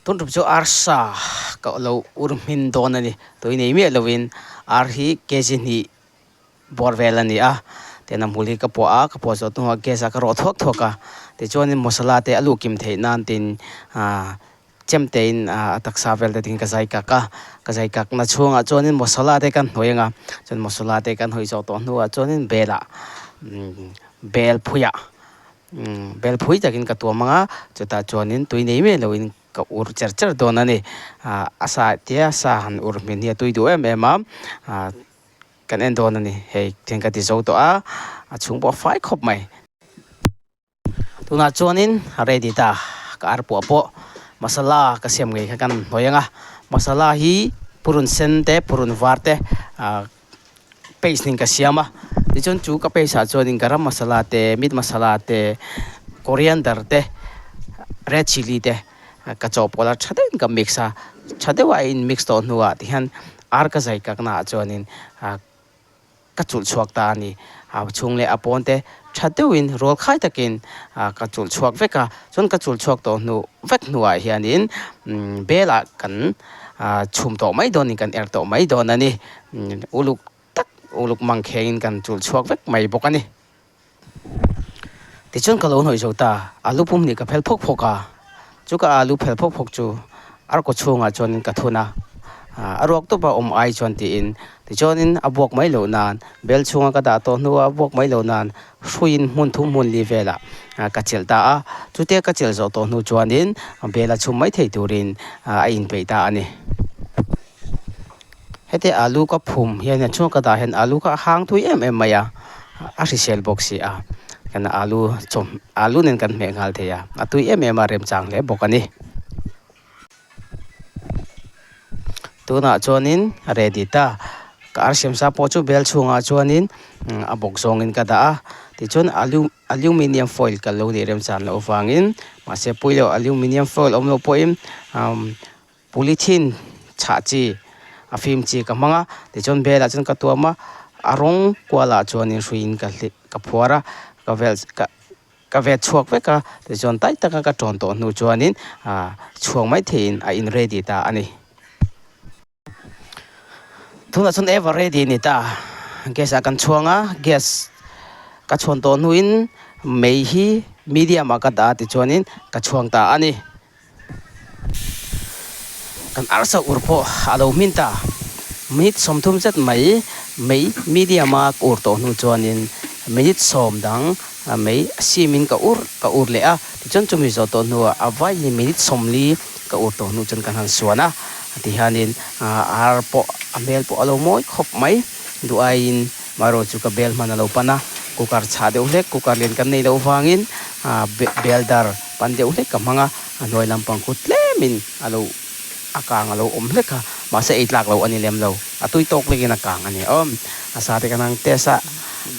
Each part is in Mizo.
Tun tum chu arsa ka lo ur hmin dawn a ni. Tui nei miah lovin ar hi kg hnih bawr vel a ni a, tin a hmul hi ka puah a, ka puah zawh hnuah gas ah ka rawh thuak thuak a, tichuanin masala te a luh kim theih nan tin ah chemte in ah a taksa vel te tin ka zai kak a, ka zai kak na chhungah chuanin masala te kan hnawih ang a, chuan masala te kan hnawih zawh tawh hnuah chuanin bel ah bel phuiah Bel phui takin ka tuam ang a, chutah chuanin tui nei miah loin ka ur cher cher dawn a ni. Ahh a sa tia sa han ur hmin hi a tui duh em em a, ahh kan en dawn a ni. Hei thing ka ti zo tawh a, a chhung pawh a fai khawp mai. Tunah chuanin a ready ta, ka ar puah pawh masala ka siam ngei kha kan hnawih ang a, masala hi purun sen te purun var te ahh. paste nen ka siam a tichuan chu ka paste ah chuanin garam masala te meat masala te coriander te red chilli te ka chawhpawlh a tha deuhin ka mix a tha deuha a in mix tawh hnuah tihian ar ka zai kak naah chuanin ah ka chulh chhuak ta a ni a chhung leh a pawn te tha deuhin rual khai takin ah ka chulh chhuak vek a chuan ka chulh chhuak tawh hnu vek hnuah hianin umm bel ah kan ah chhum tawh mai dawnin kan er tawh mai dawn a ni. Uluk tak uluk mang khengin kan chulh chhuak vek mai bawk a ni. Tichuan ka lo hnawih zo ta, alu pum nih ka phel phawk phawk a, chu ka alu phel phawk phawk chu arkaw chhungah chuanin ka thun a, a ruak tawp a awm ai chuan tiin tichuanin a buak mai loh nan bel chhunga ka dah tawh hnuah a buak mai loh nan hruiin hmun thum hmun li velah ka chelh ta a, chutia ka chelh zawh tawh hnu chuanin bel a chhum mai thei turin a inpeih ta a ni. Heti alu ka phum hian a chhung ka dah hian alu kha a hang thui em em mai a, a hrisel bawk si a, kan alu chaw alu nen kan hmeh nghal thei a, a tui em em a remchang hle bawk a ni. Tunah chuanin a ready ta, ka ar siamsa pawh chu bel chhungah chuanin a bawk zawngin ka dah a, tichuan alu aluminium foil ka lo neih remchan loh avangin mahse pawilo aluminium foil awm loh pawhin umm. Polythene chhah chi a fim chi ka hmang a tichuan belah chuan ka tuam a a rawng kualah chuanin hruiin ka hlih ka phuar a ka vel ka ka vet chhuak vek a tichuan tai taka ka tawn tawh hnu chuanin ah chhuak mai theihin a in ready ta a ni. Tunah chuan ever ready a ni ta gas ah kan chhuang a gas ka chhuan tawh hnuin mei hi medium ah ka dah a tichuanin ka chhuang ta a ni. Kan arsa ur pawh a lo hmin ta. Minute 30 zet mai mei medium a ka ur tawh hnu chuanin minute sawm dang mei a simin ka ur ka ur leh a. Tichuan chumi zawh tawh hnuah a vaiin minute 40 ka ur tawh hnu chuan kan han suan a. Tihianin ar pawh a hmel pawh a lo mawi khawp mai. Duh aiin marawh chu ka bel hman a lo pan a. Cooker chhah deuh hlek cooker lian kan neih loh vangin bel dar Pan deuh hlek ka hmang a, a hnuai lampang khu tlemin a lo a kang a lo awm hlek a, mahse ei tlak lo a ni lem lo, a tui tawk hlekin a kang a ni awm. A sa te kan hang test a,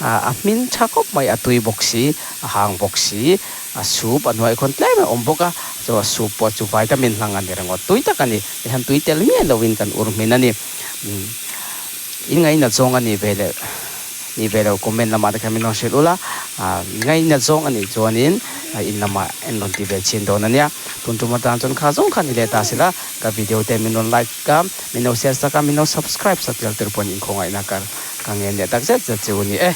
a hmin tha khawp mai, a tui bawk si, a hang bawk si, a soup a hnuai khawn tlem a awm bawk a, chu a soup pawh chu vitamin hlang a ni ringawt, tui tak a ni, tihian tui tel miah loin kan ur hmin a ni. In ngainat zawng a nih ve leh nih ve loh comment lamah te khan min rawn hrilh ula, ngainat zawng a nih chuanin in lamah en rawn ti ve chhin dawn a nia. Tun tum atan chuan kha zawng kha ni leh ta sela, ka video te min rawn like a, min lo share sak a, min lo subscribe sak tel tur pawhin inkhawngaihna ka ka ngen leh tak zet zet chu a ni e.